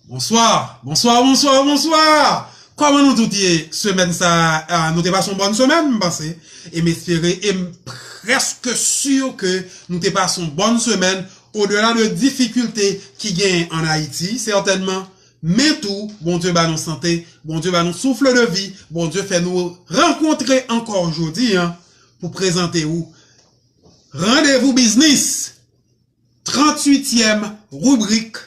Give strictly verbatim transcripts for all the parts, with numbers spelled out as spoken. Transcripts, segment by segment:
Bonswa, bonswa, bonswa, bonswa! Kòman nou tout ye semèn sa a? Ah, nou te pase yon bòn semèn, m panse. E m espere, e m prèske si ke nou te pase yon bòn semèn, odela de difikilte ki genyen ann Ayiti, sètènman. Men tou, Bondye ba nou sante, Bondye ba nou souffle de vie, Bondye fè nou rankontre ankò jodi a pou prezante ou Randevou Biznis, tranntuityèm ribrik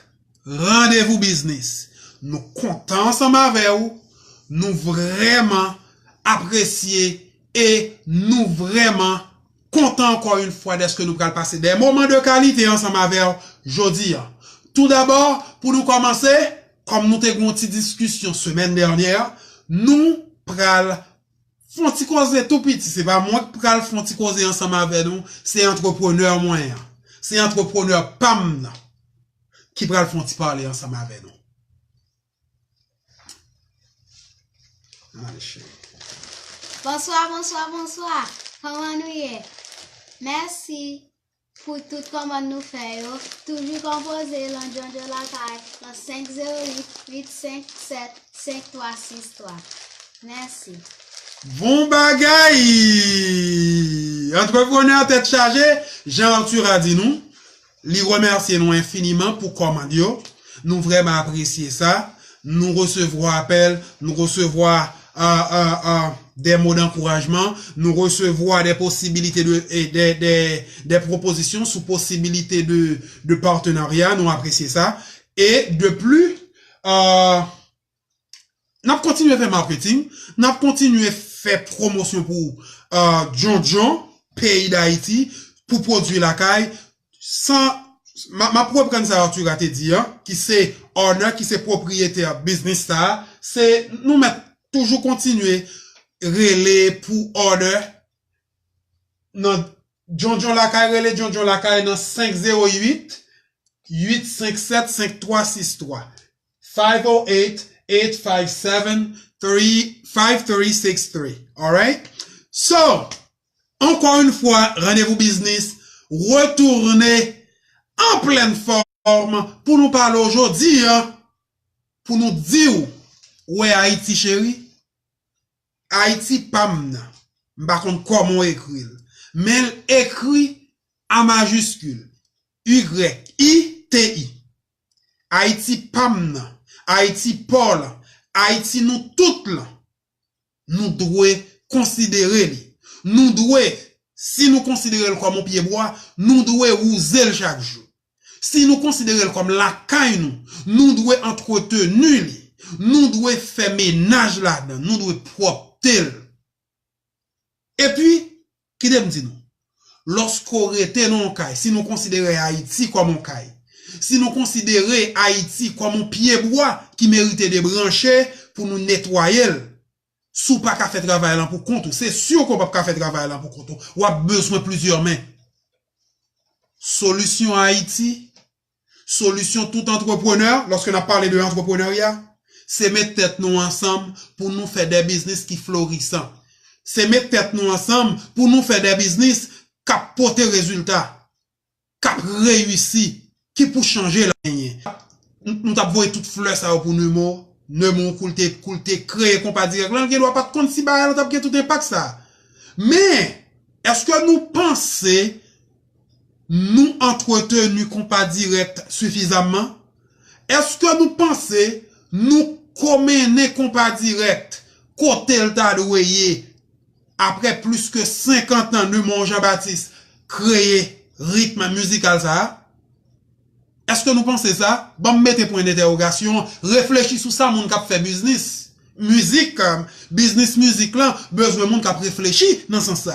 Randevou Biznis. Nou kontan ansanm avè w, nou vrèman apresye e nou vrèman kontan ankò yon fwa dèske nou pral pase de moman de kalite ansanm avè w jodi a. Toudabò, pou nou kòmanse, kòm nou te gen yon ti diskisyon semèn dènyè, nou pral fè yon ti koze tou piti. Se pa mwen k pral fè yon ti koze ansanm avè nou, se antreprenè mwen an. Se antreprenè pa m nan ki pral fè yon ti pale ansanm avè nou. Ann ale, cheri. Bonswa, bonswa, bonswa. Kòman nou ye? Mèsi pou tout kòmann nou fè yo. Toujou konpoze lan Djondjon Lakay lan senk zewo uit, uit senk sèt, senk twa sis twa. Mèsi. Bon bagay! Antreprenè tèt chaje, jan Arthur a di nou, li remèsye nou enfiniman pou kòmand yo. Nou vrèman apresye sa. Nou resevwa apèl, nou resevwa euh, euh, euh, des mots d'encouragement, nou resevwa des possibilités de, et des, des, des propositions sou posibilite de, de partenarya, nou apresye sa. E de plis, euh, n ap kontinye fè marketing, n ap kontinye fè pwomosyon pou euh, Djondjon, peyi Dayiti, pou pwodui lakay, san, m a, m ap reprann sa Arthur a te di an, ki se owner, ki se pwopriyetè biznis sa a, se nou mèt toujou kontinye rele pou order nan Djondjon Lakay, rele Djondjon Lakay nan senk zewo uit, uit senk sèt, senk twa sis twa. Five oh eight, eight five seven, five three six three. Alright? So, ankò yon fwa, Randevou Biznis retounen an plèn fòm pou nou pale w jodi a, pou nou di w, wè Ayiti cheri, Ayiti pa m nan. M pa konn kòman w ekri l. Men l ekri a majiskil, Y I T I. Ayiti pa m nan. Ayiti pa w lan. Ayiti nou tout lan. Nou dwe konsidere li. Nou dwe, si nou konsidere l kòm yon pyebwa, nou dwe wouze l chak jou. Si nou konsidere l kòm lakay nou, nou dwe antreteni li. Nou dwe fè menaj ladan, nou dwe pwòpte l. Epi, kite m di nou, lòske w rete nan yon kay, si nou konsidere Ayiti kòm yon kay, si nou konsidere Ayiti kòm yon pyebwa ki merite debranche pou nou netwaye l, si w pa ka fè travay lan pou kont ou, se si ke w p ap ka fè travay lan pou kont ou, w ap bezwen plizyè men. Solisyon Ayiti, solisyon tout antreprenè, lòske n ap pale de antreprenarya, se met tèt nou ansanm pou nou fè de biznis ki florisan. Se met tèt nou ansanm pou nou fè de biznis k ap pote rezilta, k ap reyisi, ki pou chanje lavi nou. Nou t ap voye tout flè sa yo pou Nemo. Nemo kou l te, kou l te kreye Konpa Dirèk lan, l gen dwa pa t konn si bagay lan t ap gen tout enpak sa. Men, èske nou panse nou antreteni Konpa Dirèk sifizamman? Èske nou panse nou ko mennen Konpa Dirèk kote l ta dwe ye apre plis ke senkant an Nemo Jean Baptiste kreye ritm mizikal sa a? Èske nou panse sa? Ban m mete pwen dentèwogasyon. Reflechi sou sa, moun k ap fè biznis mizik, biznis mizik lan bezwen moun k ap reflechi nan sans sa.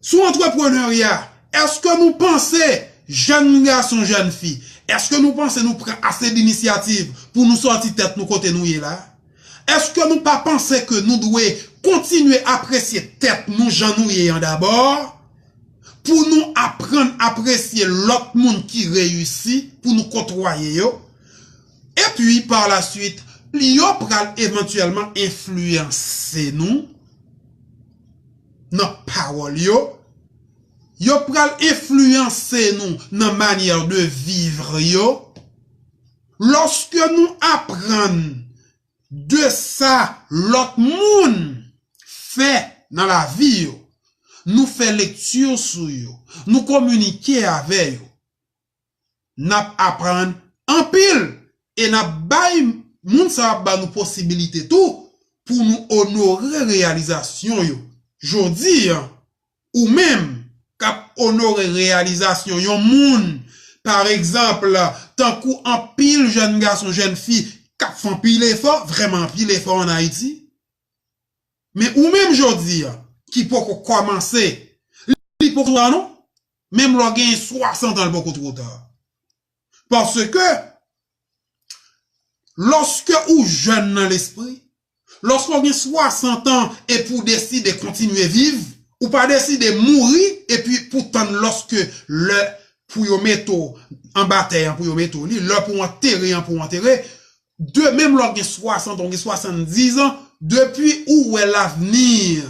Sou antreprenarya, èske nou panse, jèn gason, jèn fi, èske nou panse nou pran ase dinisyativ pou nou sòti tèt nou kote nou ye la? Èske nou pa panse ke nou dwe kontinye apresye tèt nou jan nou ye an dabò, pou nou aprann apresye lòt moun ki reyisi, pou nou kotwaye yo? Epi, pa la swit, yo pral evantyèlman enfliyanse nou nan pawòl yo, yo pral enfliyanse nou nan manyè de viv yo, Lòske nou aprann de sa lòt moun fè nan lavi yo, nou fè lekti sou yo, nou kominike avè yo, n ap aprann anpil e n ap bay moun sa yo ap ba nou posibilite tou pou nou onore reyalizasyon yo. Jodi a, ou menm k ap onore reyalizasyon yon moun, pa egzanp, tankou anpil jèn gason, jèn fi k ap fè anpil efò, vrèman anpil efò ann Ayiti, men ou menm jodi a, ki poko kòmanse, li poko twa non, menm lè w genyen swasant an, li poko twò ta. Paske, lòske ou jèn nan lespri, lòske w gen swasant an epi w deside kontinye viv, ou pa deside mouri epi pou tann lòske lè pou yo mete w anba tè an, pou yo mete w li, lè pou w antere an, pou w antere, de menm lè w gen swasant an, w gen swasanndiz an, depi ou wè lavni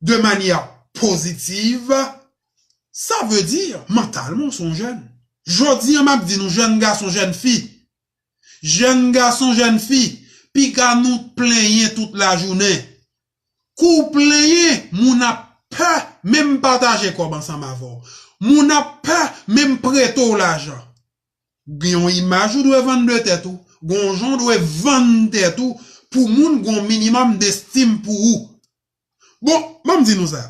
de manyè pozitiv, sa vle di, mantalman, w se yon jèn. Jodi a, m ap di nou, jèn gason, jèn fi, jèn gason, jèn fi, piga nou plenyen tout lajounen. Kou w plenyen, moun ap pè menm pataje kòb ansanm avè w. Moun ap pè menm prete w lajan. Gen yon imaj ou dwe vann de tèt ou. Gen yon jan ou dwe vann tèt ou pou moun gen yon minimòm destim pou ou. Bon, ban m di nou sa.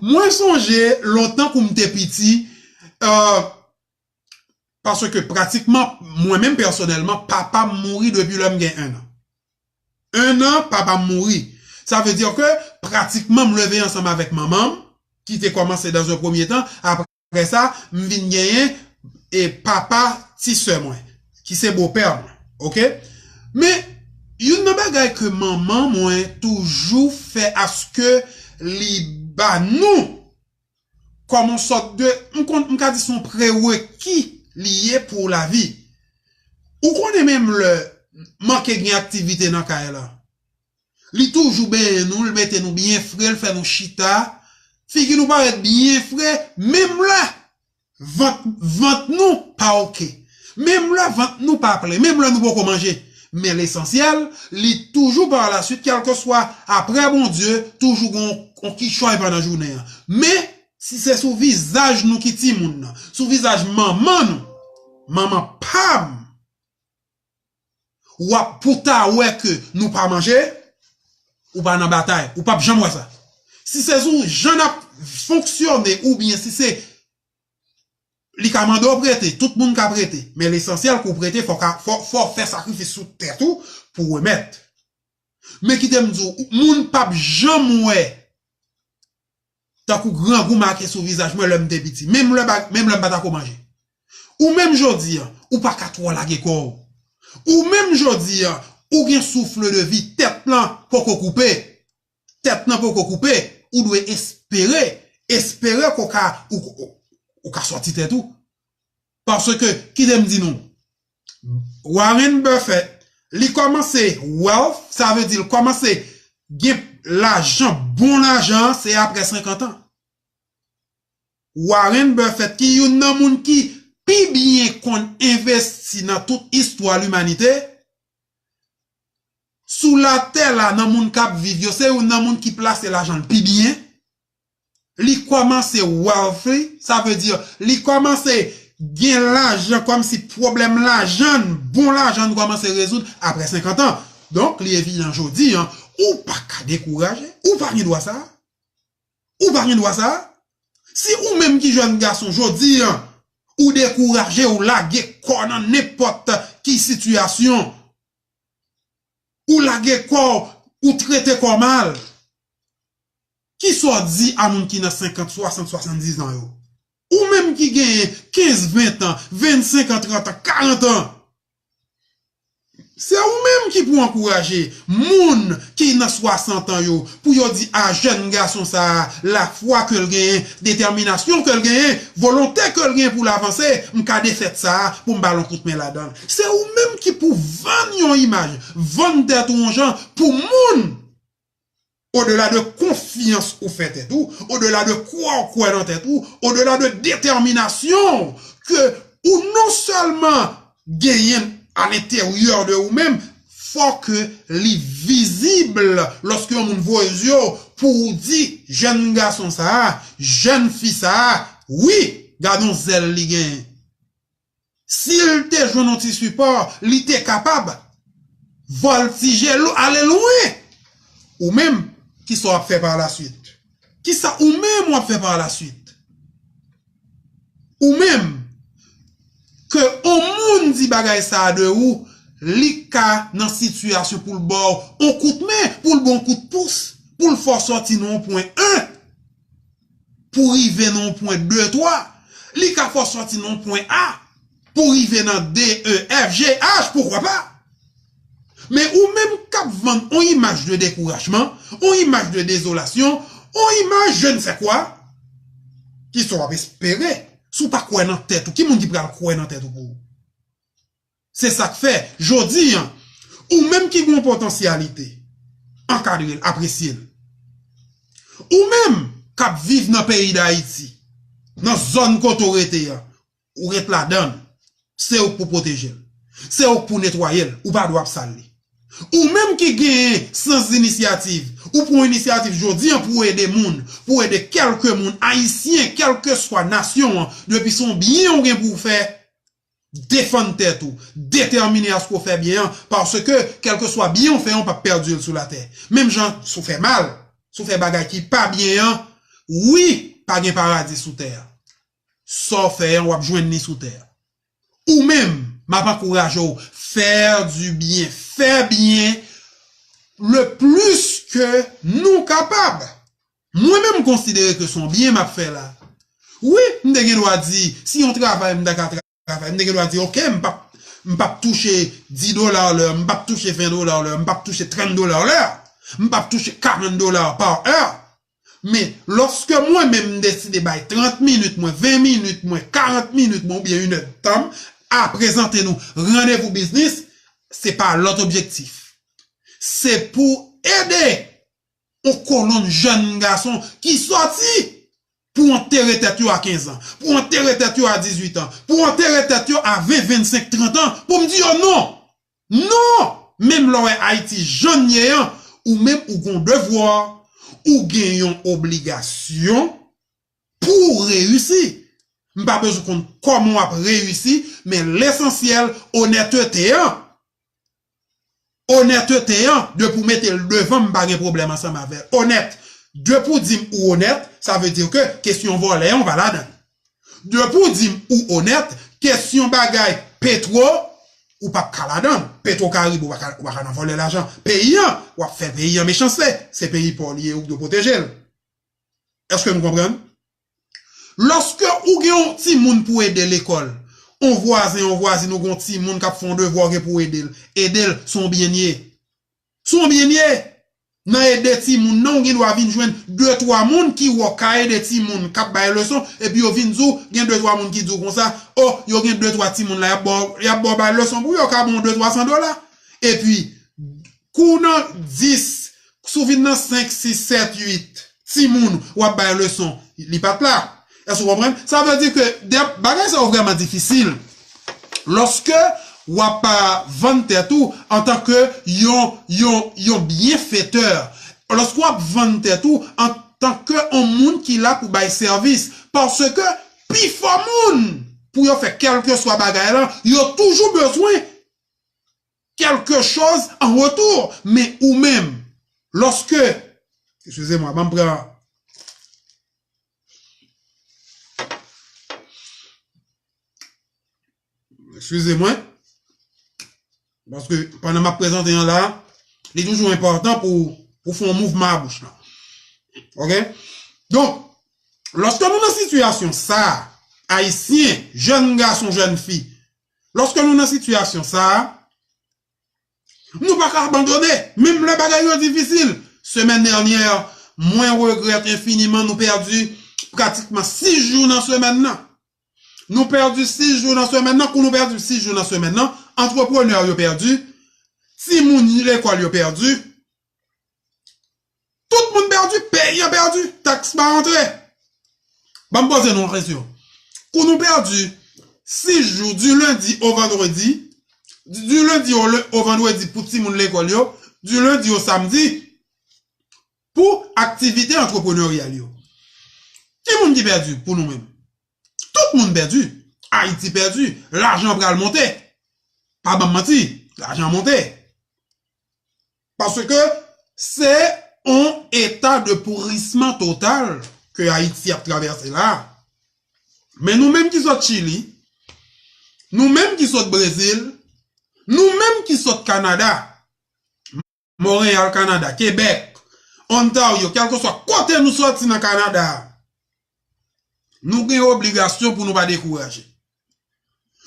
Mwen sonje lontan kou m te piti, euh, paske pratikman, mwen menm pèsonèlman, papa m mouri depi lè m gen en an. En an, papa m mouri. Sa vle di ke pratikman m leve ansanm avèk manman m, ki te kòmanse dans un premier temps. Apre sa, m vin genyen e papa ti sè mwen, ki se bopè mwen. Oke? Men, youn nan bagay ke manman mwen toujou fè aske li ba nou kòm yon sòt de, m konn, m ka di se yon prereki li ye pou lavi. Ou konnen menm lè manke gen aktivite nan kay la, li toujou benyen nou, li mete nou byen fre, li fè nou chita, figi nou parèt byen fre, menm lè vant, vant nou pa oke. Menm lè vant nou pa plen, menm lè nou poko manje. Men lesansyèl, li toujou pa la suite, kèlkeswa apre Bondye, toujou gon, gon kichòy pandan jounen an. Men, si se sou vizaj nou ki timoun nan, sou vizaj manman nou, manman pa m, w ap pou ta wè ke nou pa manje, ou pa nan batay, ou p ap janm wè sa. Si se sou jan n ap fonksyone, oubyen si se li ka mande w prete, tout moun ka prete, men lesansyèl ke w prete, fò w ka, fò, fò w fè sakrifis sou tèt ou pou w remèt. Men kite m di w, moun p ap janm wè tankou grangou make sou vizaj mwen lè m te piti, menm lè, menm lè m pa ta ko manje. Ou menm jodi a, ou pa ka twò lage kò w. Ou menm jodi a, ou gen souffle de vie, tèt lan poko koupe. Tèt lan poko koupe, ou dwe espere, espere ke w ka, ou, ou, ou ka sòti tèt ou. Paske, kite m di nou, Warren Buffett, li kòmanse wealth, sa vle di l kòmanse gen lajan, bon lajan, se apre senkant an. Warren Buffett, ki youn nan moun ki pi byen konn envesti nan tout istwa limanite, sou latè la, nan moun k ap viv yo, se youn nan moun ki plase lajan l pi byen. Li kòmanse wealthy, sa vle di, li kòmanse gen lajan, kòmsi pwoblèm lajan, bon lajan kòmanse rezoud apre senkant an. Donk, li evidan jodi a, ou pa ka dekouraje, ou pa gen dwa sa. Ou pa gen dwa sa. Si ou menm ki jèn gason jodi a, ou dekouraje, ou lage kò nan nenpòt ki sitiyasyon, ou lage kò w, ou trete kò w mal, kisa w di a moun ki nan senkant, swasant, swasanndiz an yo? Ou menm ki genyen kenz, ven an, vennsenk an, trant an, karant an, se ou menm ki pou ankouraje moun ki nan swasant an yo, pou yo di a jèn gason sa a, lafwa ke l genyen, detèminasyon ke l genyen, volonte ke l genyen pou l avanse, m ka defèt sa a pou m ba l yon kout men ladan l. Se ou menm ki pou vann yon imaj, vann tèt ou yon jan pou moun, odela de konfyans ou fè tèt ou, odela de kwè ou kwè nan tèt ou, odela de detèminasyon ke ou non sèlman genyen alenteryè de ou menm, fò ke li vizib lòske yon moun voye zye w pou ou di, jèn gason sa a, jèn fi sa a, wi, gade yon zèl li genyen. Si l te jwenn yon ti sipò, li te kapab vòltije, l ale lwen. Ou menm, kisa w ap fè pa la swit? Kisa ou menm w ap fè pa la swit? Ou menm, ke yon moun di bagay sa a de ou, li ka nan sitiyasyon pou l ba w yon kout men, pou l ba w yon kout pous, pou l fè w sòti nan yon pwen en, pou rive nan yon pwen de, twa. Li ka fè w sòti nan yon pwen A, pou rive nan D, E, F, G, H, poukwa pa? Men ou menm k ap vann yon imaj de dekourajman, yon imaj de dezolasyon, yon imaj je ne sais quoi, kisa w ap espere? Si w pa kwè nan tèt ou, ki moun ki pral kwè nan tèt ou pou ou? Se sa k fè, jodi a, ou menm ki gen yon potansyalite, ankadre l, apresye l. Ou menm k ap viv nan peyi Dayiti, nan zòn kote w rete a, ou ret ladan l, se ou k pou pwoteje l. Se ou k pou netwaye l, ou pa dwe ap sal li. Ou menm ki genyen sans inisyativ, ou pran inisyativ jodi a pou w ede moun, pou w ede kèlke moun, ayisyen, kèlkeswa nasyon an, depi se yon byen ou gen pou w fè, defann tèt ou, detèmine a ce que w fè byen an, paske kèlkeswa byen w fè an, w p ap pèdi l sou latè. Menm jan, si w fè mal, si w fè bagay ki pa byen an, wi, pa gen paradi sou tè a. Sa w fè an, w ap jwenn li sou tè a. Ou menm, m ap ankouraje w, fè di byen, fè byen le plis ke nou kapab. Mwen menm, m konsidere ke se yon byen m ap fè la. Wi, m te gen dwa di, si yon travay m ta ka travay, m te gen dwa di, oke, m p ap, m p ap touche dis dola lè, m p ap touche ven dola lè, m p ap touche trant dola lè, m p ap touche karant dola pa è. Men, lòske mwen menm m deside bay trant minit mwen, ven minit mwen, karant minit mwen, oubyen inèdtan m, a prezante nou randevou biznis, se pa lòt objektif. Se pou ede yon kolonn jèn gason ki sòti pou antere tèt yo a kenz an, pou antere tèt yo a dizuit an, pou antere tèt yo a ven, vennsenk, trant an, pou m di yo non. Non! Menm lè w wè Ayiti jan l ye an, ou menm ou gen yon devwa, ou gen yon obligasyon pou w reyisi. M pa bezwen konn kòman w ap reyisi, men lesansyèl, onètete an. Onètete an, depi w mete l devan m, m pa gen pwoblèm ansanm avè l. Onèt. Depi w di m ou onèt, sa vle di ke kesyon vòlè an, w pa ladan l. Depi w di m ou onèt, kesyon bagay petwo, ou p ap ka ladan l. Petwo Karib, ou pa ka, ou pa ka nan vòlè lajan peyi an, w ap fè peyi an mechanste. Se peyi pa w li ye, ou k dwe pwoteje l. Èske nou konprann? Lòske ou gen yon timoun pou ede lekòl, yon vwazen, yon vwazin, ou gen yon timoun k ap fè yon devwa, ou gen pou ede l, ede l, se yon byen l ye. Se yon byen l ye. Nan ede timoun nan, ou gen dwa vin jwenn de, twa moun ki wè w ka ede timoun k ap bay leson, epi yo vin di w, gen de, twa moun ki di w konsa, o, yo gen de, twa timoun la, y ap ba w, y ap ba w bay leson pou yo, yo ka ba w de, twa san dola. Epi, kou w nan dis, si w vin nan senk, sis, sèt, uit timoun, w ap bay leson, li pa t la. Èske w konprann? Sa vle di ke de, bagay sa yo vrèman difisil. Lòske w ap, a, vann tèt ou antanke yon, yon, yon byenfetè, lòske w ap vann tèt ou antanke yon moun ki la pou bay sèvis, paske pifò moun, pou yo fè kèlkeswa bagay la, yo toujou bezwen quelque chose en retour. Men ou menm, lòske, eskize mwen, ban m pran, eskize mwen, paske pandan m ap prezante an la, li toujou enpòtan pou, pou fè yon mouvman a bouch lan. Oke? Donk, lòske nou nan sitiyasyon sa a, ayisyen, jèn gason, jèn fi, lòske nou nan sitiyasyon sa a, nou pa ka abandone, menm lè bagay yo difisil. Semaine dernière, mwen regrèt enfiniman nou pèdi pratikman sis jou nan semèn nan. Nou pèdi sis jou nan semèn nan. Kou nou pèdi sis jou nan semèn nan, antreprenè yo pèdi, timoun lekòl yo pèdi, tout moun pèdi, peyi an pèdi, taks pa rantre. Ban m poze nou yon kesyon. Kou nou pèdi sis jou, du lundi au vendredi, du lundi au, le- au vendredi pou timoun lekòl yo, du lundi au samedi pou aktivite antrepreneryal yo. Ki moun ki pèdi pou nou menm? Tout moun pèdi. Ayiti pèdi. Lajan pral monte. Pa ban m manti, lajan monte. Paske se yon eta de pourisman total ke Ayiti ap travèse la. Men nou menm ki sot Chili, nou menm ki sot Brezil, nou menm ki sot Kanada, Monreyal, Kanada, Kebèk, Ontario, kèlkeswa kote nou soti nan Kanada, nou gen obligasyon pou nou pa dekouraje.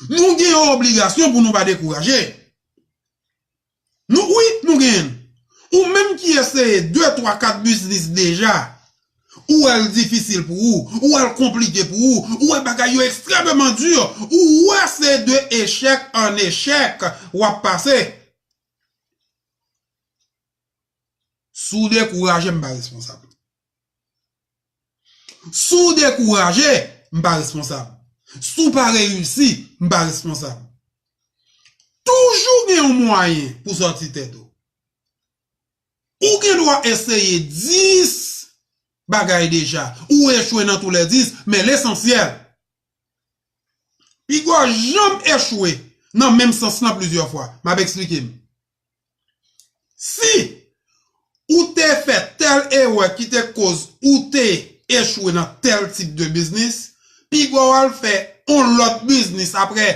Nou gen obligasyon pou nou pa dekouraje. Nou, wi, nou genyen l. Ou menm ki eseye de, twa, kat biznis deja, ou wè l difisil pou ou, ou wè l konplike pou ou, ou wè bagay yo ekstrèmeman di, ou wè se de echèk an echèk w ap pase. Si w dekouraje, m pa responsab. Si w dekouraje, m pa responsab. Si w pa reyisi, m pa responsab. Toujou gen yon mwayen pou sòti tèt ou. Ou gen dwa eseye dis bagay deja. Ou echwe nan tou lè dis, men lesansyèl, piga w janm echwe nan menm sans lan plizyè fwa. M ap eksplike m. Si ou te fè tèl erè ki te koz ou te echwe nan tèl tip de biznis, piga w al fè yon lòt biznis apre,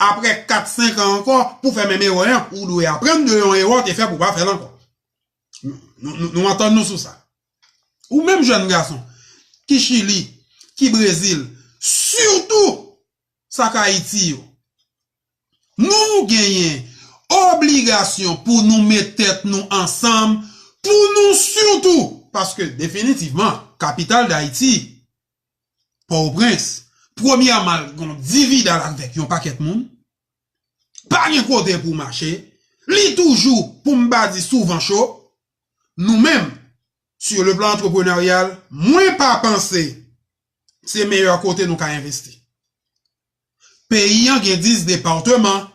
apre kat, senk an ankò pou fè menm erè an. Ou dwe aprann de yon erè w te fè pou w pa fè l ankò. Nou, nou, nou, nou antann nou sou sa. Ou menm jèn gason, ki Chili, ki Brezil, sitou sa k Ayiti yo, nou genyen obligasyon pou nou met tèt nou ansanm, pou nou sitou, paske definitivman, kapital Dayiti, Pòtoprens, premyèman, l gon dividal avèk yon pakèt moun, pa gen kote pou mache, li toujou, pou m pa di souvan cho, nou menm, sur le plan entrepreneurial, mwen pa panse se meyè kote nou ka envesti. Peyi an gen dis depatman.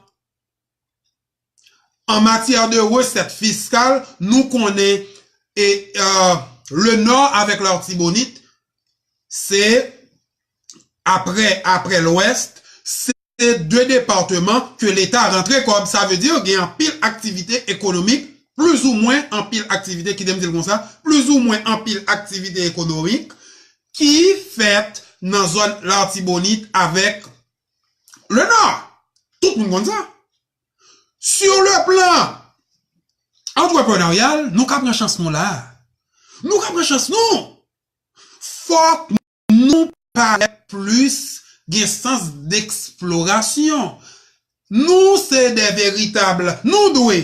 An matyè de resèt fiskal, nou konnen e, euh, le Nord avèk Latibonit, se apre, apre Lwès, se de depatman ke Leta rantre kòb. Sa vle di gen anpil aktivite ekonomik, plizoumwen anpil aktivite, kite m di l konsa, plizoumwen anpil aktivite ekonomik ki fèt nan zòn Latibonit avèk le Nord. Tout moun konn sa. Sur le plan entrepreneurial, nou ka pran chans nou la. Nou ka pran chans nou. Fòk nou parèt plis gen sans d'exploration. Nou se de veritab, nou dwe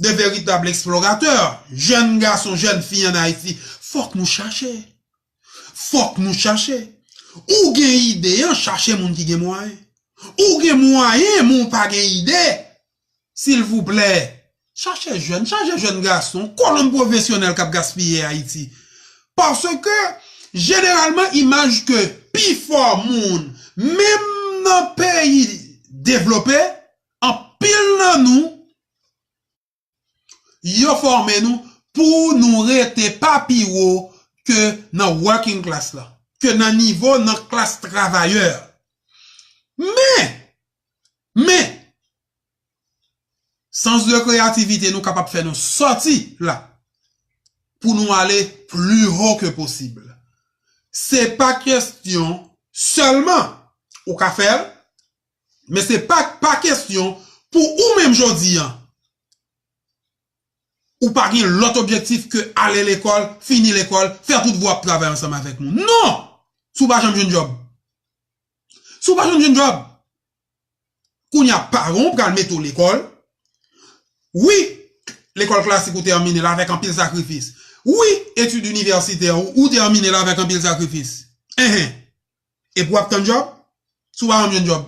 de veritab eksploratè. Jèn gason, jèn fi an Ayiti, fòk nou chache. Fòk nou chache. Ou gen ide an, chache moun ki gen mwayen. Ou gen mwayen, men ou pa gen ide. Silvouplè, chache jèn, chache jèn gason, kolonn pwofesyonèl k ap gaspiye Ayiti. Paske jeneralman, imaj ke pifò moun, menm nan peyi devlope, anpil nan nou, yo fòme nou pou nou rete pa pi wo ke nan working class la, ke nan nivo nan klas travayè. Men, men, sans de kreyativite nou kapab fè nou sòti la pou nou ale pli wo ke posib. Se pa kesyon sèlman ou ka fè l, men se pa, pa kesyon pou ou menm jodi an. Ou pa gen lòt objektif ke ale lekòl, fini lekòl, fè tout vi w ap travay ansanm avèk nou. Non! Si w pa janm jwenn djòb. Si w pa janm jwenn djòb. Kounye a, paran w pral mete w lekòl. Wi, lekòl klasik ou tèmine l avèk anpil sakrifis. Wi, etid inivèsitè ou, ou tèmine l avèk anpil sakrifis. Enhen. Epi w ap tann djòb? Si w pa janm jwenn djòb.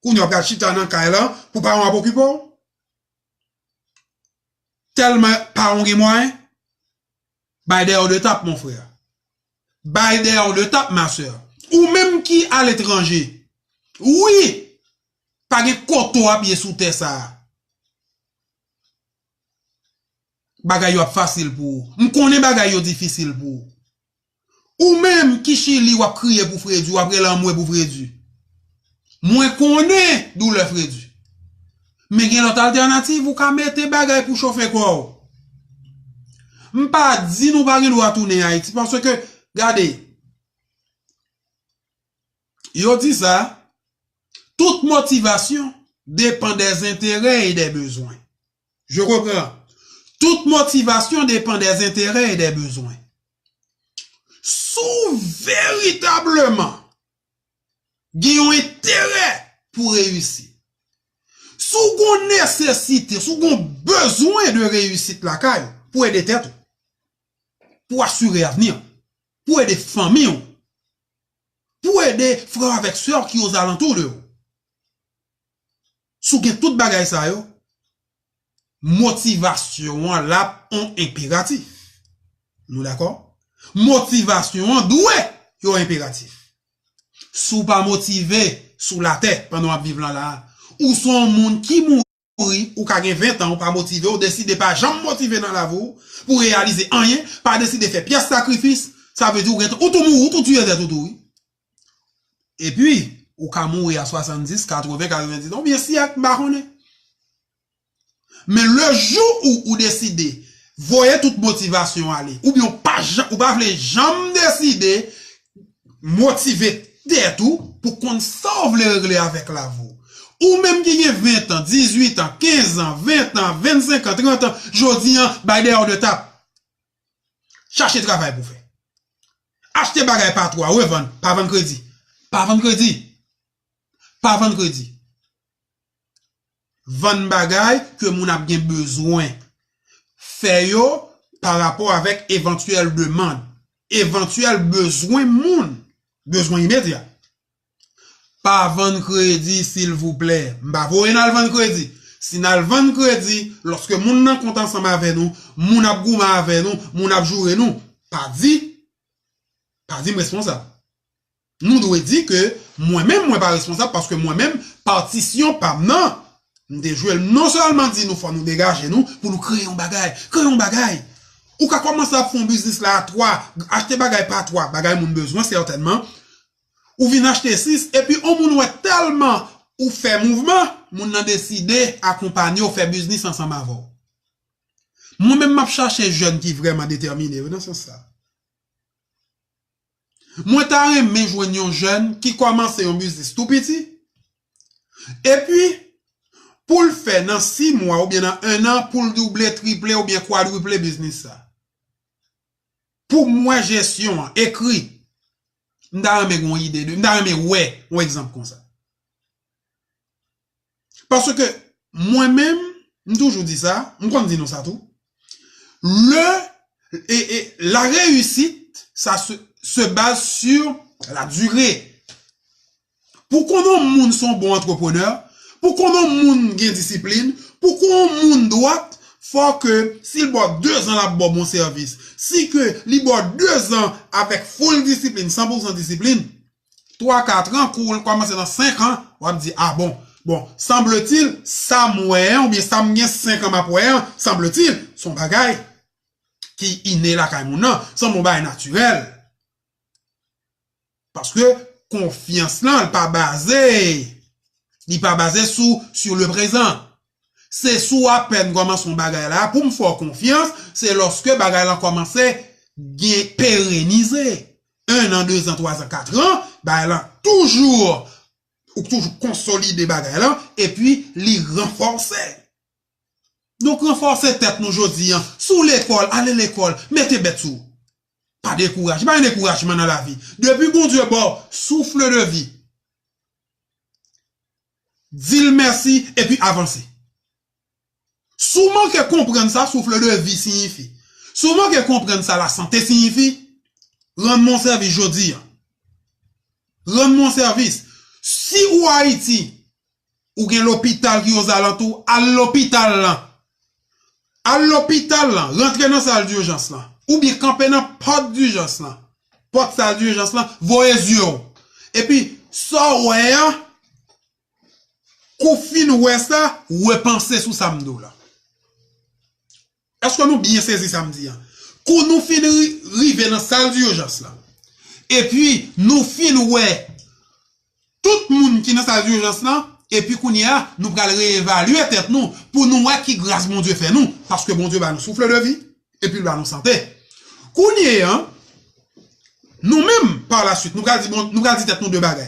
Kounye a w pral chita nan kay lan pou paran w ap okipe w? Tèlman paran w gen mwayen? Bay dèyè w de tap, mon frè. Bay dèyè w de tap, ma sè. Ou menm ki aletranje, Wi! Pa gen kote w ap ye sou tè sa a. Bagay yo ap fasil pou ou. M konnen bagay yo difisil pou ou. Ou menm ki Chili w ap kriye pou fredi, w ap rele anmwe pou fredi. Mwen konnen doulè fredi. Men gen lòt altènativ, ou ka mete bagay pou chofe kò w. M pa di nou pa gen dwa tounen Ayiti, paske, gade, yo di sa, toute motivation dépend des intérêts et des besoins. Je reprends. Toute motivation dépend des intérêts et des besoins. Si w veritableman gen yon enterè pou reyisi, si w gen yon nesesite, si w gen yon bezwen de reyisit lakay ou, pou ede tèt ou, pou asire avni w, pou ede fanmi w, pou ede frè avèk sè ki ozalantou de ou. Si w gen tout bagay sa yo, motivasyon an l ap on enperatif. Nou dakò? Motivasyon an dwe yon enperatif. Si w pa motive sou latè pandan w ap viv lan la a, ou se yon moun ki mouri, ou ka gen ven tan, ou pa motive, ou deside pa janm motive nan lavi w pou reyalize anyen, pa deside fè pyès sakrifis, sa vle di ou gentan, ou tou mouri, ou tou tiye tèt ou tou, wi. Epi, ou ka mouri a swasanndis, katreven, katrevendiz, oubyen syèk, m pa konnen. Men lejou ou, ou deside voye tout motivasyon ale, oubyen ou pa jan, ou pa vle janm deside motive tèt ou pou konn sa w vle regle avèk lavi w. Ou menm ki gen ven an, dizuit an, kenz an, ven an, vennsenk an, trant an, jodi an, bay dèyè w de tap. Chache travay pou fè. Achte bagay pa twa, revann, pa vann kredi. Pa vann kredi. Pa vann kredi. Vann bagay ke moun ap gen bezwen. Fè yo pa rapò avèk evantyèl demann, evantyèl bezwen moun, bezwen imedya. Pa vann kredi, silvouplè. M pa voye n al vann kredi. Si n al vann kredi, lòske moun nan kont ansanm avè nou, moun ap goumen avè nou, moun ap joure nou, pa di, pa di m responsab. Nou dwe di ke mwen menm, mwen pa responsab paske mwen menm, patisyon pa m nan, m te jwe l non sèlman di nou fò nou degaje nou pou nou kreye yon bagay. Kreye yon bagay. Ou ka kòmanse ap fè yon biznis la a twa, achte bagay pa twa, bagay moun bezwen sètènman. Ou vin achte sis, epi yon moun wè tèlman ou fè mouvman, moun nan deside akonpanye w fè biznis ansanm avè w. Mwen menm, m ap chache jèn ki vrèman detèmine, wi, nan sans sa. Mwen ta renmen jwenn yon jèn ki kòmanse yon biznis tou piti, epi pou l fè nan sis mwa oubyen nan en an, pou l double, triple oubyen kwadriple biznis sa. Pou m wè jesyon an, ekri. M ta renmen gen yon ide de, m ta renmen wè yon egzanp konsa. Paske mwen menm, m toujou di sa, m konn di nou sa tou. Le, et, et la réussite, ça se, se base sur la durée. Pou konnen yon moun se yon bon antreprenè, pou konnen yon moun gen disiplin, pou konnen yon moun dwat, fò ke si l ba w dezan l ap ba w bon sèvis. Si ke li ba w dezan avèk full disiplin, san pou san disiplin, twa, kat an, kou l kòmanse nan senk an, w ap di, a bon, bon, sanbletil, sa m wè an, oubyen sa m gen senk an m ap wè an, sanbletil, se yon bagay ki ine lakay moun nan, sanble yon bagay natirèl. Paske konfyans lan, li pa baze, li pa baze sou, sur le présent. Se sou apèn kòmanse yon bagay la, pou m fè w konfyans, se lòske bagay lan kòmanse gen perenize. En an, dezan, twazan, katran, bagay lan toujou, ou toujou konsolide bagay lan, epi li ranfòse. Donk, ranfòse tèt nou jodi an. Si w lekòl, ale lekòl, mete bèt sou ou. Pa dekouraje, pa gen dekourajman nan lavi. Depi Bondye ba w souffle de vie, di l mèsi epi avanse. Si w manke konprann sa souffle de vie siyifi, si w manke konprann sa lasante siyifi, rann mwen yon sèvis jodi an. Rann mwen yon sèvis. Si ou Ayiti, ou gen lopital ki ozalantou, al lopital lan. Al lopital lan, rantre nan sal dijans lan, oubyen kanpe nan pòt dijans lan. Pòt sal dijans lan, voye zye w. Epi, sa w wè an, Kou w fin wè sa, repanse sou sa m di w la. Èske nou byen sezi sa m di a? Kou nou fin ri- rive nan sal dijans la, epi nou fin wè tout moun ki nan sal dijans lan, epi kounye a, nou pral reevalye tèt nou pou nou wè ki gras Bondye fè nou, paske Bondye ba nou souf de vi, epi l ba nou sante. Kounye a, nou menm, pa la swit, nou pral di, bon, nou pral di tèt nou de bagay.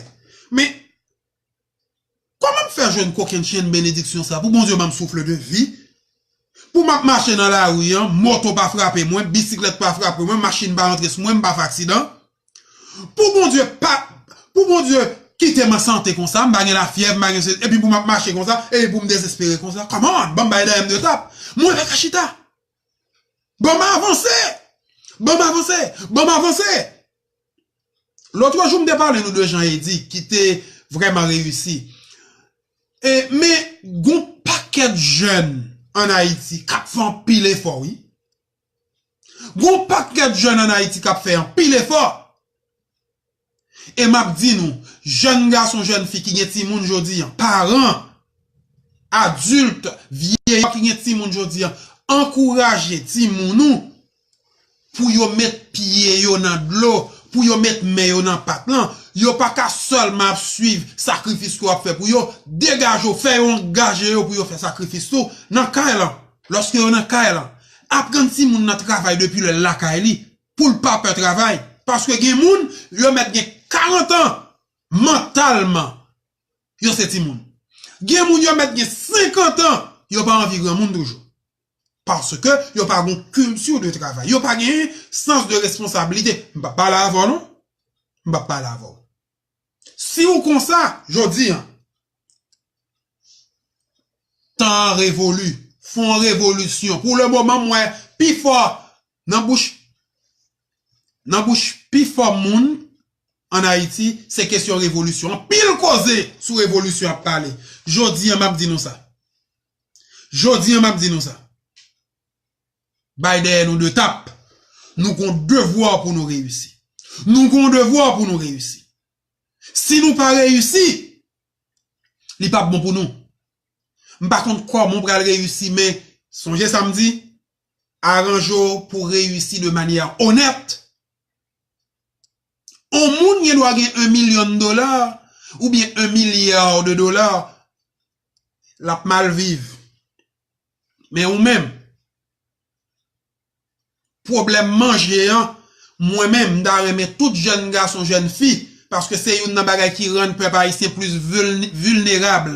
Men, kòman m fè jwenn kokennchenn benediksyon sa pou Bondye ban m souf de vi? Pou m ap mache nan lari an, moto pa frape mwen, bisiklèt pa frape mwen, machin pa rantre sou mwen, m pa fè aksidan. Pou Bondye pa, pou Bondye kite m an sante konsa, m pa gen lafyèv, m pa gen se, epi pou m ap mache konsa, epi pou m dezespere konsa. Come on, ban m bay dèyè m de tap. Mwen pa ka chita. Ban m avanse. Ban m avanse. Ban m avanse. Lòt jou, m te pale nou de Jean Eddy, ki te vrèman reyisi. E, men, gon pakèt jèn ann Ayiti k ap fè anpil efò, wi. Gon pakèt jèn ann Ayiti k ap fè anpil efò. E m ap di nou, jèn gason, jèn fi ki gen timoun jodi a, paran, adilt, vye ki gen timoun jodi a, ankouraje timoun ou pou yo met pye yo nan dlo, pou yo met men yo nan pat lan. Yo pa ka sèlman ap swiv sakrifis ke w ap fè pou yo. Degaje w, fè yo angaje yo pou yo fè sakrifis tou nan kay lan. Lòske yo nan kay lan, aprann timoun nan travay depi lè l lakay li, pou l pa pè travay. Paske gen moun, yo mèt gen karant an, mantalman, yo se timoun. Gen moun, yo mèt gen senkant an, yo pa anvi granmoun toujou. Paske yo pa gon kilti de travay. Yo pa gen sans de responsablite. M p ap pale avè w, non. M p ap pale avè w. Si w konsa, jodi a, tan an revoli. Fè yon revolisyon. Pou le moman, m wè pifò nan bouch, nan bouch pifò moun ann Ayiti, se kesyon revolisyon. Anpil koze sou revolisyon ap pale. Jodi a, m ap di nou sa. Jodi a, m ap di nou sa. Bay dèyè nou de tap. Nou gon devwa pou nou reyisi. Nou gon devwa pou nou reyisi. Si nou pa reyisi, li p ap bon pou nou. M pa konn kòman w pral reyisi, men sonje sa m di, aranje w pou w reyisi de manyè onèt. On moun gen dwa gen yon milyon dola oubyen yon milya de dola, l ap mal viv. Men ou menm, pwoblèm manje an, mwen menm, m ta renmen tout jèn gason, jèn fi, paske se youn nan bagay ki rann pèp ayisyen plis viln-, vilnerab.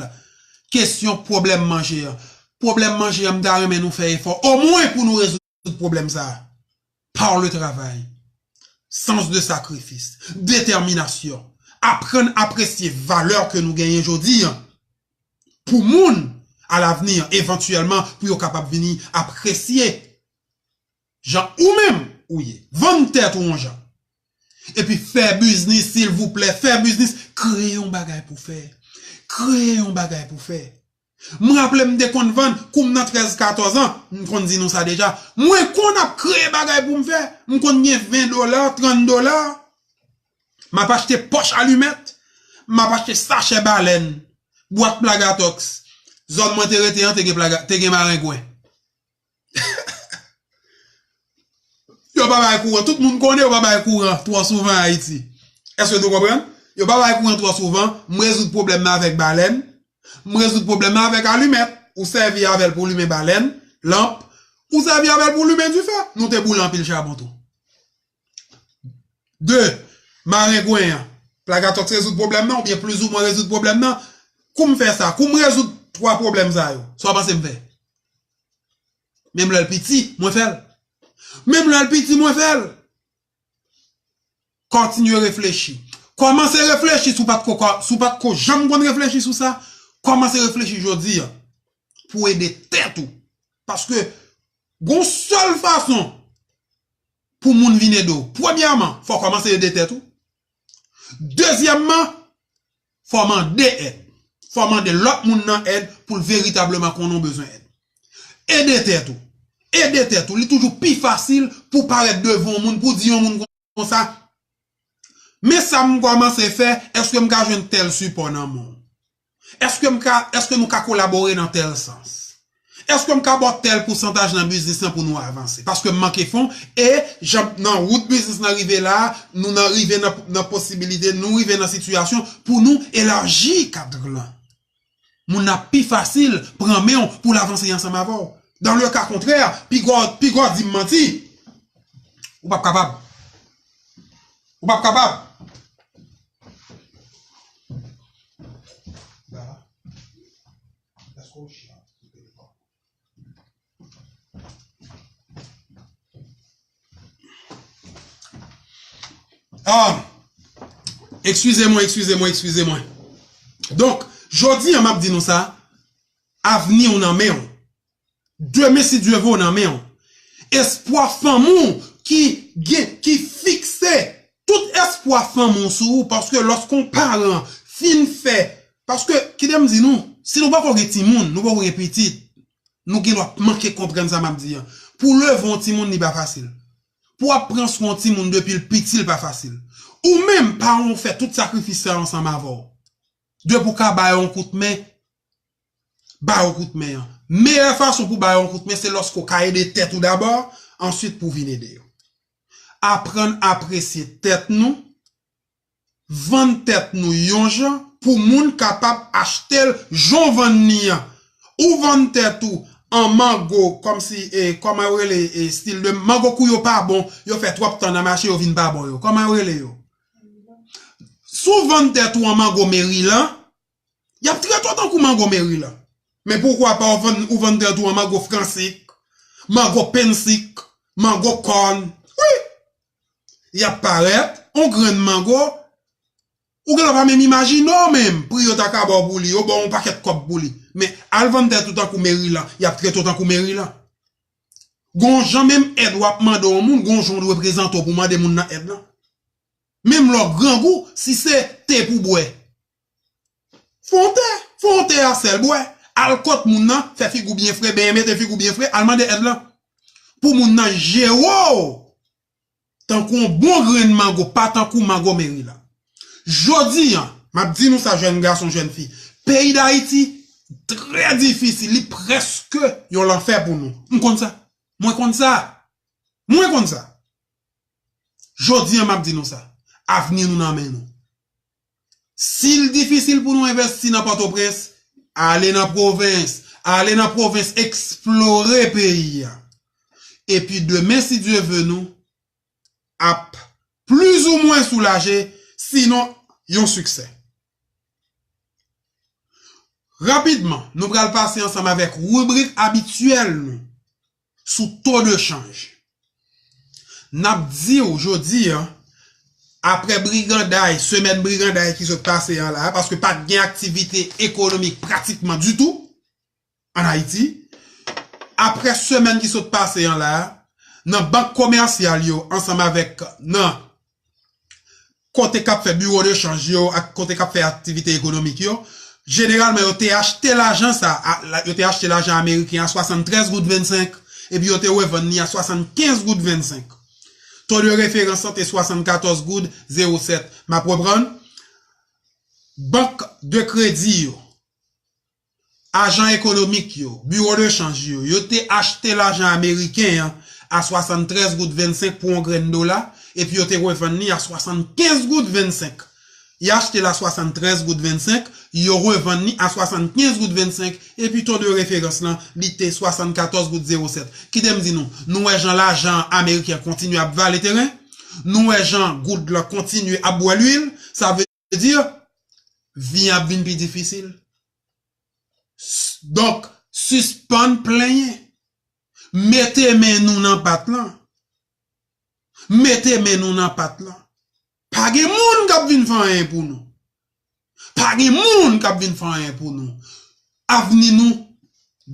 Kesyon pwoblèm manje an. Pwoblèm manje an, m ta renmen nou fè efò, omwen pou nou rezoud pwoblèm sa a. Par le travay, sans de sakrifis, detèminasyon, aprann apresye valè ke nou genyen jodi a. Pou moun, alavni, evantyèlman, pou yo kapab vini apresye jan ou menm ou ye. Vann tèt ou yon jan. Epi fè biznis, silvouplè, fè biznis. Kreye yon bagay pou fè. Kreye yon bagay pou fè. M raple m te konn vann, kou m nan trèz, katòz an, m konn di nou sa deja. Mwen konn ap kreye bagay pou m fè. M konn gen ven dola, trant dola. M ap achte pòch alimèt, m ap achte sachè balèn, bwat plagatòks. Zòn mwen te rete an te gen plaga, te gen marengwen. Yo pa bay kouran. Tout moun konnen yo pa bay kouran twò souvan Ayiti. Èske nou konprann? Yo pa bay kouran twò souvan. M rezoud pwoblèm nan avèk balèn. M rezoud pwoblèm nan avèk alimèt. Ou sèvi avè l pou limen balèn, lanp. Ou sèvi avè l pou limen dife. Nou te boule anpil chabon tou. De, marengwen an. Plagatòks rezoud pwoblèm nan, oubyen plizoumwen rezoud pwoblèm nan. Kou m fè sa, kou m rezoud twa pwoblèm sa yo, sa w panse m fè? Menm lè l piti, mwen fè l. Menm lè l piti, mwen fè l. Kontinye reflechi. Kòmanse reflechi si w pa t ko, si w pa t ko janm konn reflechi sou sa. Kòmanse reflechi jodi a pou w ede tèt ou. Paske gon sèl fason pou moun vin ede w. Premyèman, fò w kòmanse ede tèt ou. Dezyèmman, fò w mande èd. Fò w mande lòt moun nan èd pou l veritableman konnen w bezwen èd. Ede tèt ou. Ede tèt ou. Li toujou pi fasil pou w parèt devan yon moun, pou w di yon moun konsa, men sa m kòmanse fè, èske m ka jwenn tèl sipò nan men w? Èske m ka, èske nou ka kolabore nan tèl sans? Èske m ka ba w tèl pousantaj nan biznis lan pou nou avanse? Paske m manke fon, e jan nan wout biznis lan rive la a, nou nan rive nan, nan posibilite, nou rive nan sitiyasyon pou nou elaji kad lan. Moun nan pi fasil pran men w pou l avanse ansanm avè w. Dans le cas contraire, piga w, piga w di m manti. Ou p ap kapab. Ou p ap kapab. Ah, eskize mwen, eskize mwen, eskize mwen. Donk, jodi a, m ap di nou sa, avni w nan men w. Demen, si Dye ve, w nan men w. Espwa fanmi w ki gen, ki fikse, tout espwa fanmi w sou ou, paske lòske yon paran fin fè, paske, kite m di nou, si nou poko gen timoun, nou poko gen pitit, nou gen dwa manke konprann sa m ap di a. Pou leve yon timoun, li pa fasil. Pou w ap pran swen yon timoun depi l piti, li pa fasil. Ou menm, paran w fè tout sakrifis sa yo ansanm avè w. Depi w ka ba yo yon kout men, ba yo kout men an. Meyè fason pou ba yo yon kout men, se lòske w ka ede tèt ou dabò, answit pou w vin ede yo. Aprann apresye tèt nou, vann tèt nou yon jan pou moun kapab achte l jan w vann li an. Ou vann tèt ou an mango, kòmsi, e, kòman yo rele, e, stil de mango kou yo pa bon, yo fè twòp tan nan mache, yo vin pa bon yo. Kòman yo rele yo? Si w vann tèt ou an mango Merilan, y ap trete w tankou mango Merilan. Men poukwa pa w vann, ou vann tèt ou an mango Fransik, mango Pensik, mango Kòn. Wi! Y ap parèt, on grenn mango, ou gen lè pa menm imajine w menm, pri yo ta ka ba w pou li, yo ba w on pakèt kòb pou li. Men al vann tèt ou tankou Merilan, y ap trete w tankou Merilan. Gon jan menm èd w ap mande yon moun, gon jan w dwe prezante w pou mande moun nan èd lan. Menm lè w grangou, si se te pou bwè, fè on te, fè on te a sèl bwè. Al kot moun nan, fè figi w byen fre, benyen mete figi w byen fre, al mande èd lan. Pou moun nan jere w tankou yon bon grenn mango, pa tankou mango Merilan. Jodi a, m ap di nou sa, jèn gason, jèn fi, peyi Dayiti trè difisil, li prèske yon lanfè pou nou. M konn sa. Mwen konn sa. Mwen konn sa. Jodi a, m ap di nou sa. Avni nou nan men nou. Si l difisil pou nou envesti nan Pòtoprens, ale nan pwovens. Ale nan pwovens, eksplore peyi a. Epi demen, si Dye ve, nou ap plizoumwen soulaje, sinon yon siksè. Rapidman, nou pral pase ansanm avèk ribrik abityèl nou sou to de chanj. N ap di w jodi a, apre briganday, semèn briganday ki sot pase an la, paske pa t gen aktivite ekonomik pratikman ditou ann Ayiti, apre semèn ki sot pase an la, nan bank komèsyal yo, ansanm avèk nan kote k ap fè biwo de chanj yo ak kote k ap fè aktivite ekonomik yo, jeneralman, yo te achte lajan sa, a, la, yo te achte lajan ameriken a swasanntrèz goud vennsenk, epi yo te revann li a swasannkenz goud vennsenk. To de referans lan te swasannkatòz goud zewo sèt. M ap reprann. Bank de kredi yo, ajan ekonomik yo, biwo de chanj yo, yo te achte lajan ameriken an a swasanntrèz goud vennsenk pou yon grenn dola, epi yo te revann li a swasannkenz goud vennsenk. Y achte l a swasanntrèz goud vennsenk, yo revann li a swasannkenz goud vennsenk, epi to de referans lan, li te swasannkatòz goud zewo sèt. Kite m di nou, nou wè jan lajan ameriken an kontinye ap vale teren? Nou wè jan goud lan kontinye ap bwè lwil? Sa vle di, vi an ap vin pi difisil. S-, donk, sispann plenyen. Mete men nou nan pat lan. Mete men nou nan pat lan. Pa gen moun k ap vin fè anyen pou nou. Pa gen moun k ap vin fè anyen pou nou. Avni nou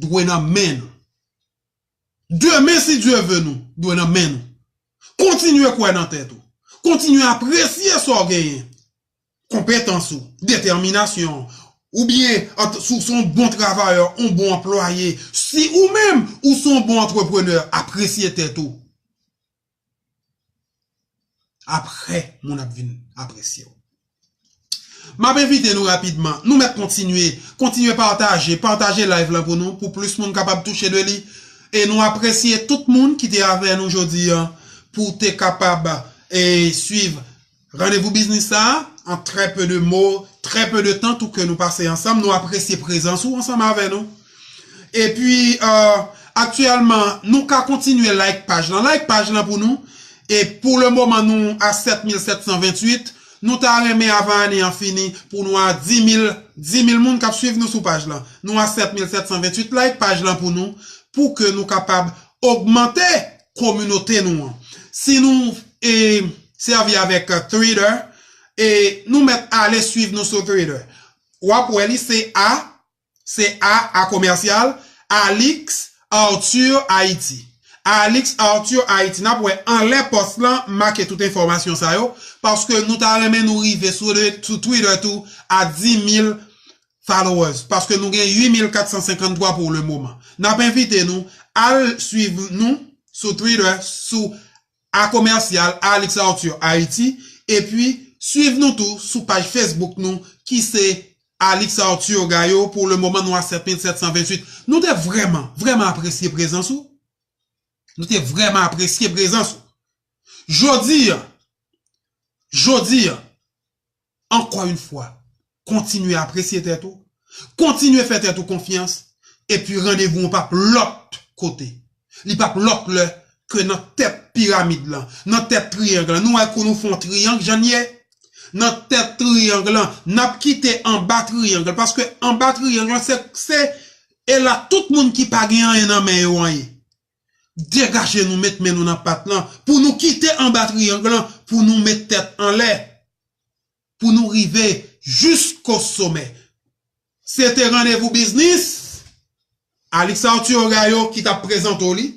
dwe nan men nou. Demen, si Dye ve, nou dwe nan men nou. Kontinye kwè nan tèt ou. Kontinye apresye sa w genyen. Konpetans ou, detèminasyon w, oubyen ant-, si w se yon bon travayè, yon bon anplwaye, si ou menm ou se yon bon antreprenè, apresye tèt ou. Apre, moun ap vin apresye w. M ap envite nou rapidman. Nou mèt kontinye. Kontinye pataje. Pataje live lan pou nou, pou plis moun kapab touche de li. E nou apresye tout moun ki te avè nou jodi a pou te kapab e, swiv randevou biznis sa a, an trè pe de mo, trè pe de tan tou ke nou pase ansanm. Nou apresye prezans ou ansanm avè nou. Epi, e, aktyèlman, nou ka kontinye like paj lan. Like paj lan pou nou. E pou le moman, nou a sèt mil sèt san venntuit. Nou ta renmen avan ane an fini pou nou a dis mil, dis mil moun k ap swiv nou sou paj lan. Nou a sèt mil sèt san venntuit. Like paj lan pou nou, pou ke nou kapab ogmante kominote nou an. Si nou e, sèvi avèk e, Twitter, e nou mèt ale swiv nou sou Twitter. W ap wè li se A, se A, A komèsyal, Alix Arthur Haïti. Alix Arthur Haïti. N ap wè anlè pòs lan, make tout enfòmasyon sa yo, paske nou ta renmen nou rive sou, sou Twitter tou a dis mil followers, paske nou gen uit mil kat san senkanntwa pou le moman. N ap envite nou al swiv nou sou Twitter, sou A komèsyal Alix Arthur Haïti, epi swiv nou tou sou paj Facebook nou, ki se Alix Arthur Gayo. Pou le moman, nou a sèt mil sèt san venntuit. Nou te vrèman, vrèman apresye prezans ou. Nou te vrèman apresye prezans ou. Jodi a, jodi a, ankò yon fwa, kontinye apresye tèt ou, kontinye fè tèt ou konfyans, epi randevou an p ap lòt kote. Li p ap lòt lè ke nan tèt piramid lan, nan tèt triyang lan. Nou wè kou nou fè yon triyang, jan l ye? Nan tèt triyang lan, n ap kite anba triyang lan, paske anba triyang lan, se, se, e la tout moun ki pa gen anyen nan men yo an ye. Degaje nou, met men nou nan pat lan, pou nou kite anba triyang lan, pou nou met tèt anlè, pou nou rive jisko somè. Se te randevou biznis, Alix Arthur Gayo ki t ap prezante w li,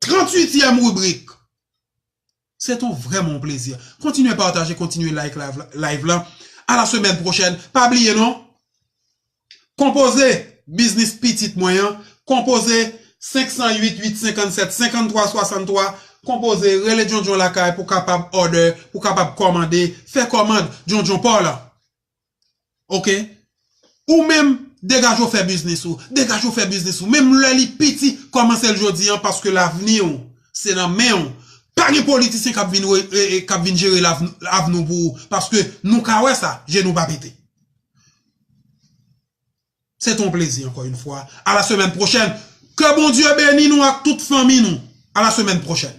tranntuityèm ribrik. Se te vrèman yon plezi. Kontinye pataje, kontinye like live, live lan. A la semèn pwochèn. Pa bliye non, konpoze biznis pitit mwen an, konpoze senk san uit, uit senkannsèt, senkanntwa swasanntwa, konpoze, rele Djondjon lakay pou kapab order, pou kapab kòmande, fè kòmand Djondjon pa w la. Oke? Ou menm, degaje w fè biznis ou, degaje w fè biznis ou. Menm lè li piti, kòmanse l jodi an, paske lavni w, se nan men w. Pa gen politisyen k ap vin, re- e- e- k ap vin jere lavni w pou ou, paske nou ka wè sa, je nou pa pete. Se te yon plezi ankò yon fwa. A la semèn pwochèn. Ke Bondye beni nou ak tout fanmi nou. A la semèn pwochèn.